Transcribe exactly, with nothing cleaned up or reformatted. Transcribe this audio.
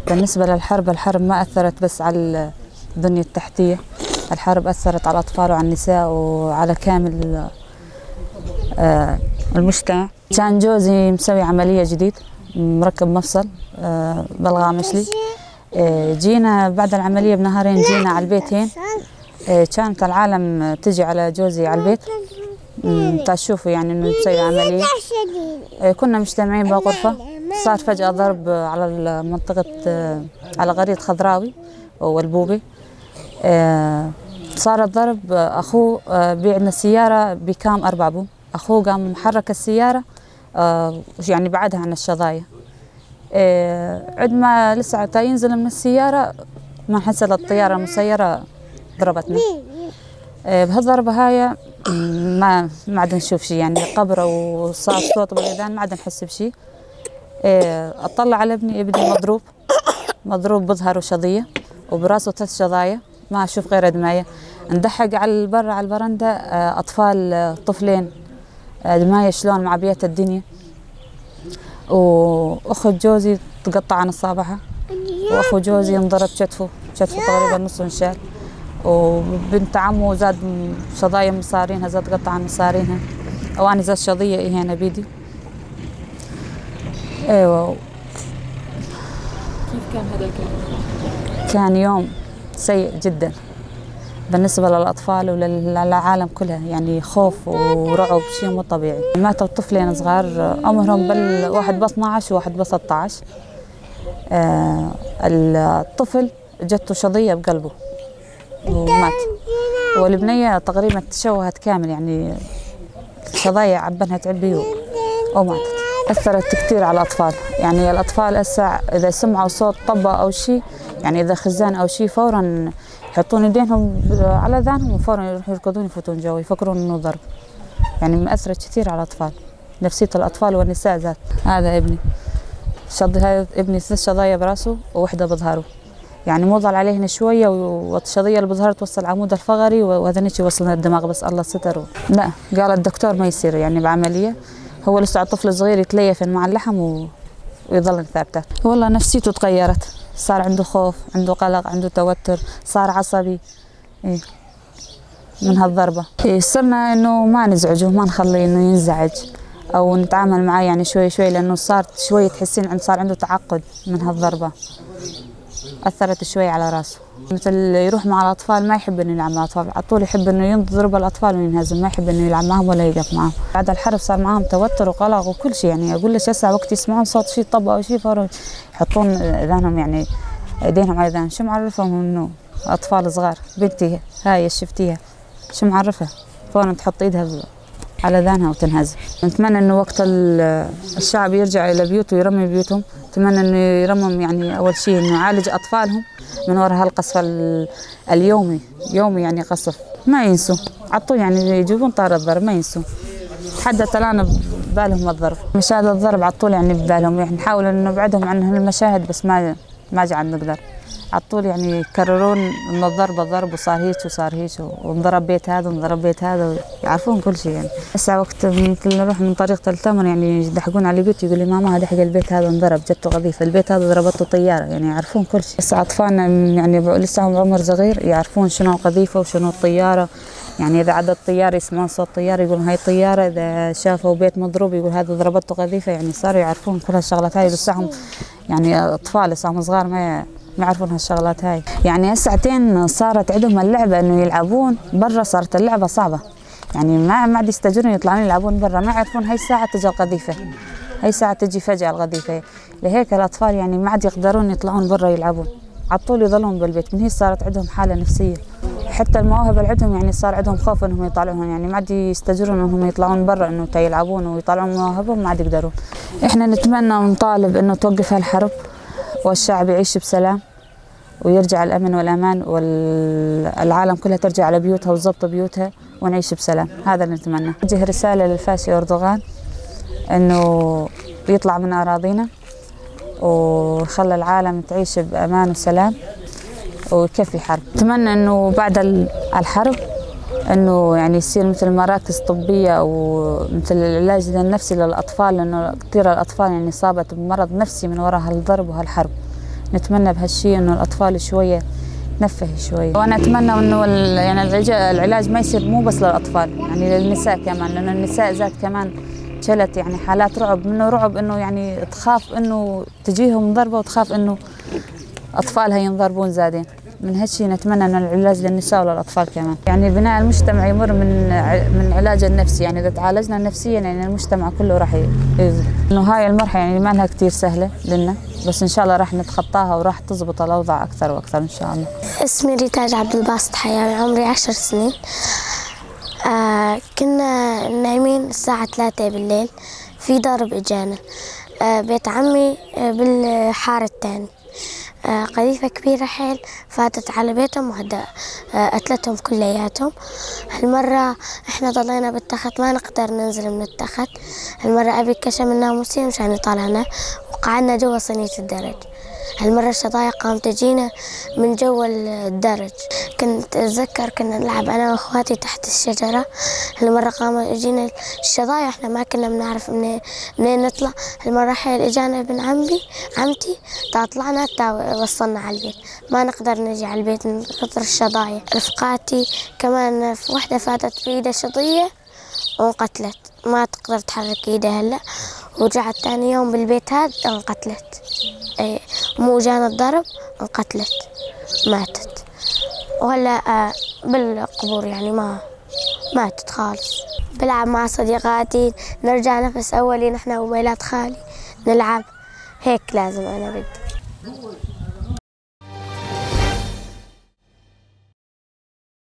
بالنسبة للحرب، الحرب ما أثرت بس على البنية التحتية، الحرب أثرت على الأطفال وعلى النساء وعلى كامل، آه، المجتمع. كان جوزي مسوي عملية جديد، مركب مفصل، آه، بلغام شلي. آه، جينا بعد العملية بنهارين، جينا على البيتين. آه، كانت العالم تجي على جوزي على البيت. مم، تشوفوا يعني إنه مسوي عملية. آه، كنا مجتمعين بغرفة، صار فجأة ضرب على المنطقة، آه، على قرية خضراوي والبوبي. آه، صار الضرب، آه، أخوه، آه، بيعنا السيارة بكام أربع بوم. أخوه قام محرك السيارة، آه، يعني بعدها عن الشظايا. آه، عد ما لسه حتى ينزل من السيارة، ما حصل الطيارة المسيرة ضربتنا. آه، بهالضربة هاي، ما، ما عاد نشوف شي، يعني، قبره وصار صوت بالأذان، ما عاد نحس بشي. آه، أطلع على ابني، ابني مضروب، مضروب بظهره شظية، وبراسه ثلاث شظايا، ما أشوف غير دماية. ندحق على البر، على البرندة، آه، أطفال، آه، طفلين، آه، دماية شلون معبية الدنيا. وأخو جوزي تقطع عن صابعها، وأخو جوزي انضرب كتفه، كتفه تقريبًا نص انشال، وبنت عمه زاد م-، شظايا مصارينها، زاد قطع عن مصارينها، وأنا زاد شظية إيه هنا بيدي. ايوه. كيف كان هذا الكلام؟ كان يوم سيء جدًا بالنسبة للأطفال وللعالم كلها، يعني خوف ورعب، شي مو طبيعي. ماتوا طفلين صغار، عمرهم بال-، واحد ب اثناعش وواحد ب ستاعش. آه، الطفل جته شظية بقلبه ومات. والبنية تقريبًا تشوهت كامل، يعني، شظايا عبنها تعبي و-، وماتت. أثرت كتير على الأطفال، يعني، الأطفال هسه إذا سمعوا صوت طبة أو شي، يعني، إذا خزان أو شي، فورًا يحطون يدينهم ب-، على أذانهم، وفورًا يروحوا يركضون، يفوتون جوا، يفكرون إنه ضرب. يعني، مأثرة كتير على الأطفال، نفسية الأطفال والنساء ذات. هذا ابني، شظ-، هاي ابني ثلاث شظايا براسه ووحدة بظهره. يعني، مو ضل عليهن شوية و-، والشظية اللي بظهر توصل العمود الفقري و-، وهذا نشي وصلنا الدماغ، بس الله ستر و-، لا، قال الدكتور ما يصير، يعني، بعملية. هو لسه طفل صغير، يتليفن مع اللحم و-، ويظل ثابتة. والله نفسيته تغيرت، صار عنده خوف، عنده قلق، عنده توتر، صار عصبي. إيه، من هالضربة. إيه، صرنا إنه ما نزعجه، ما نخليه إنه ينزعج أو نتعامل معاه، يعني، شوي شوي، لأنه صار شوي تحسين عن-، صار عنده تعقد من هالضربة. أثرت شوي على راسه. مثل يروح مع الأطفال، ما يحب إنه يلعب مع الأطفال، على طول يحب إنه يضرب الأطفال وينهزم، ما يحب إنه يلعب معهم ولا يقف معهم. بعد الحرب صار معاهم توتر وقلق وكل شي، يعني، أقول لك هسه وقت يسمعون صوت شي طبة أو شي، فورا يحطون إذانهم، يعني، إيدينهم على إذانهم. شو معرفهم إنه أطفال صغار؟ بنتي هاي شفتيها، شو معرفها؟ فورا تحط إيدها ب-، على ذانها وتنهز. نتمنى إنه وقت ال-، الشعب يرجع إلى بيوته ويرمم بيوتهم، نتمنى إنه يرمم، يعني، أول شي إنه يعالج أطفالهم من وراء هالقصف ال-، اليومي، يومي، يعني، قصف. ما ينسوا، عطوا، يعني، يجيبون طار الضرب، ما ينسوا. حتى الآن ببالهم الضرب، مشاهد الضرب عطول، يعني، ببالهم. يعني، نحاول إنه نبعدهم عن هالمشاهد، بس ما ما جي عاد نقدر. عطول يعني يكررون إن الضربة ضرب، وصار هيك وصار هيك، وانضرب بيت هذا وانضرب بيت هذا، يعرفون كل شي يعني. هسه وقت مثل نروح من طريق تل تمر يعني يدحقون على بيوت، يقول لي: "ماما، هذا حق البيت هذا انضرب، جته قذيفة، البيت هذا ضربته طيارة"، يعني يعرفون كل شي. هسه أطفالنا يعني ب-، لسه هم بعمر صغير، يعرفون شنو القذيفة وشنو الطيارة. يعني إذا عدا الطيارة يسمعون صوت طيارة يقولون: "هاي طيارة"، إذا شافوا بيت مضروب يقول: "هذا ضربته قذيفة"، يعني صاروا يعرفون كل هالشغلات هاي. لسه هم يعني أطفال، لسه هم صغار، ما، ما يعرفون هالشغلات هاي. يعني هالساعتين صارت عندهم اللعبة إنه يلعبون برا، صارت اللعبة صعبة. يعني ما، ما عاد يستجرون يطلعون يلعبون برا، ما يعرفون هاي الساعة تجي القذيفة، هاي الساعة تجي فجأة القذيفة. لهيك الأطفال يعني ما عاد يقدرون يطلعون برا يلعبون، عطول يظلون بالبيت. من هي صارت عندهم حالة نفسية، حتى المواهب اللي عندهم يعني صار عندهم خوف إنهم يطلعون، يعني ما عاد يستجرون إنهم يطلعون برا إنه تا يلعبون ويطلعون مواهبهم، ما عاد يقدرون. إحنا نتمنى ونطالب إنه توقف هالحرب والشعب يعيش بسلام، ويرجع الأمن والأمان، والعالم كلها ترجع على بيوتها وتزبط بيوتها، ونعيش بسلام. هذا اللي نتمنى. نوجه رسالة للفاشي أردوغان إنه يطلع من أراضينا ويخلي العالم تعيش بأمان وسلام ويكفي حرب. نتمنى إنه بعد ال-، الحرب إنه يعني يصير مثل مراكز طبية أو مثل العلاج النفسي للأطفال، لأنه كثير الأطفال يعني إصابة بمرض نفسي من وراء هالضرب وهالحرب. نتمنى بهالشي إنه الأطفال شوية تنفه شوية. وأنا أتمنى إنه ال-، يعني العج-، العلاج ما يصير مو بس للأطفال، يعني للنساء كمان، لأنه النساء ذات كمان شلت يعني حالات رعب، منه رعب إنه يعني تخاف إنه تجيهم ضربة وتخاف إنه أطفالها ينضربون زادين. من هالشي نتمنى إنه العلاج للنساء وللأطفال كمان. يعني بناء المجتمع يمر من ع-، من علاج النفسي، يعني إذا تعالجنا نفسيًا يعني المجتمع كله راح ي-، يزهى. إنه هاي المرحلة يعني ما لها كتير سهلة لنا، بس إن شاء الله راح نتخطاها وراح تزبط الأوضاع أكثر وأكثر إن شاء الله. اسمي ريتاج عبد الباسط حياوي، عمري عشر سنين. آه، كنا نايمين الساعة ثلاثة بالليل، في ضرب إجانا. آه، بيت عمي، آه، بالحارة التاني. آه، قذيفة كبيرة حيل فاتت على بيتهم وهدا، آه، قتلتهم كلياتهم. هالمرة إحنا ضلينا بالتخت، ما نقدر ننزل من التخت. هالمرة أبي كشم الناموسية مشان يطلعنا، وقعدنا جوا صينية الدرج. هالمرة الشظايا قام تجينا من جوا الدرج. كنت أتذكر كنا نلعب أنا وأخواتي تحت الشجرة. هالمرة قاموا يجينا الشظايا، إحنا ما كنا بنعرف منين، منين نطلع. هالمرة حيل إجانا ابن عمي، عمتي، تا طلعنا، تا وصلنا على البيت. ما نقدر نجي على البيت من كثر الشظايا. رفقاتي كمان، في وحدة فاتت في إيدها شظية وانقتلت، ما تقدر تحرك إيدها هلأ، ورجعت تاني يوم بالبيت هاد انقتلت. إيه، مو جانا الضرب، انقتلت، ماتت. وهلأ، آه، بالقبور، يعني، ما، ماتت خالص. بلعب مع صديقاتي، نرجع نفس أولي نحنا وميلاد خالي نلعب. هيك لازم أنا بدي.